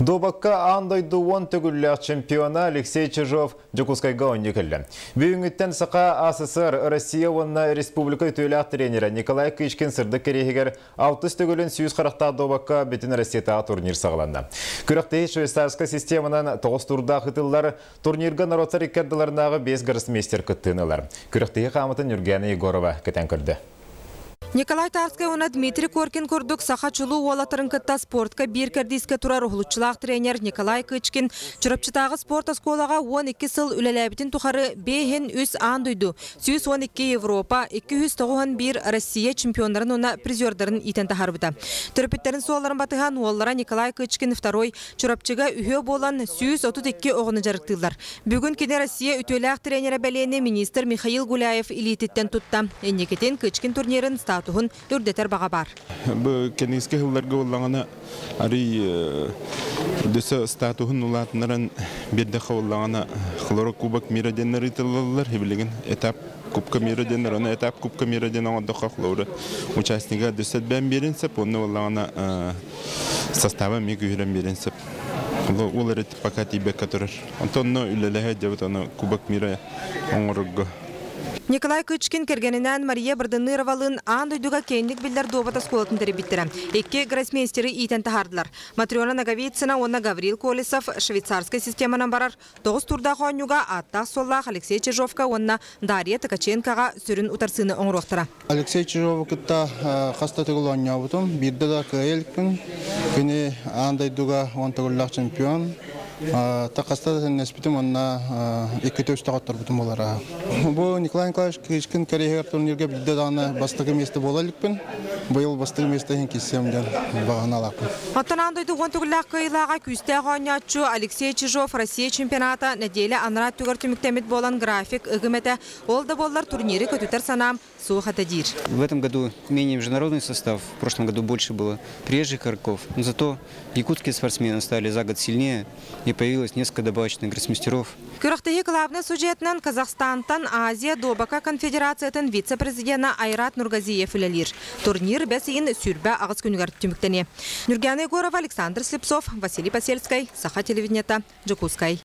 Дуобакка аан дойду 10 төгүллээх чемпиона Алексей Чижов Дьокуускайга оонньуу кэллэ. Бүгүҥҥүттэн Саха АССР, Россия уонна республика үтүөлээх тренерэ Николай Кычкин сырдык кэриэһигэр алтыс төгүлүн сүүс харахтаах дуобакка бүтүн Россиятааҕы турнир саҕаланна. Күрэхтэһии швейцарскай системанан тоҕус турдаах ыытыллар. Турнирга норуоттар икки ардыларынааҕы биэс гроссмейстер кыттыыны ылар. Күрэхтэһии хаамытын Нюргена Егорова кэтэн көрдө. Николай Тарскай уонна Дмитрий Коркин курдук саха чулуу уолаттарын кытта спортка биир кэрдиискэ турар уһулуччулаах тренер Николай Кычкин Чурапчытааҕы спорт оскуолаҕа 12 сыл үлэлээбитин тухары биэһин үс аан дойду, 112 Европа, 291 Россия чемпионнарын уонна призердарын иитэн таһаарбыта. Төрөппүттэрин суолларын батыһан уоллара Николай Кычкин второй Чурапчыга үһүө буолан 132 оҕону дьарыктыыллар. Бүгүн кини Россия үтүөлээх тренерэ бэлиэни министр Михаил Гуляев илиититтэн тутта. Инникитин Кычкин турнирын статуһун үрдэтэр баҕа баар. Бу кэнники сылларга буоллаҕына арый дөссө статуһун улаатыннаран биэрдэххэ буоллаҕына Хлоро Кубок мира диэннэр ыытыллаллар. Билигин этап Кубка мира диэннэр, оны этап Кубка мира диэн оҥордоххо Хлора участнига дөссө бээн биэрин сөп, онно буоллаҕына состава эмиэ күүһүрэн биэрин сөп. Ол эрэ пока тиийбэккэ турар. Онтон онно үлэлэһэ дьэбит ону Кубок мира оҥорорго. Николай Кычкин кэргэнинээн Мария Бардыныровалыын аан дойдуга киэҥник биллэр дуобат оскуолатын тэрийбиттэрэ. Икки гроссмейстеры иитэн таһаардылар. Матрена Ноговицына уонна Гаврил Колесов швейцарскай системанан барар тоҕус турдаах оонньууга ааттаах-суоллаах Алексей Чижовка уонна Дарья Ткаченкоҕа сүрүн утарсыыны оҥоруохтара. Алексей Чижову кытта хас да төгүл оонньообутум. Биирдэ да кыайа иликпин. Кини аан дойдуга 10 төгүллээх чемпион. Хаста да тэннэспитим уонна иккитэ-үстэ хотторбутум буолара. Бу Николай Николаевич Кычкин кэриэһигэр турнирга биирдэ даҕаны бастакы миэстэ буола иликпин. Быйыл бастакы миэстэ иһин киирсиэм диэн баҕаналаахпын. Оттон аан дойду 10 төгүллээх кыайыылааҕа күүстээх оонньооччу Алексей Чижов Россия чемпионата нэдиэлэ анараа өттүгэр түмүктэммит буолан график ыгым этэ. Ол да буоллар турниры көтүтэр санаам суох этэ диир. В этом году менее международный состав, в прошлом году больше было приезжих игроков, но зато якутские спортсмены стали за год сильнее и появилось несколько добавочных гроссмейстеров. Күрэхтэһии главнай судьуйатынан Казахстантан Азия дуобакка конфедерациятын вице-президена Айрат Нургазиев үлэлиир. Турнир бэс ыйын 28 күнүгэр түмүктэниэ. Нюргиана Егорова, Александр Слепцов, Василий Посельскай, Саха телевидениета, Дьокуускай.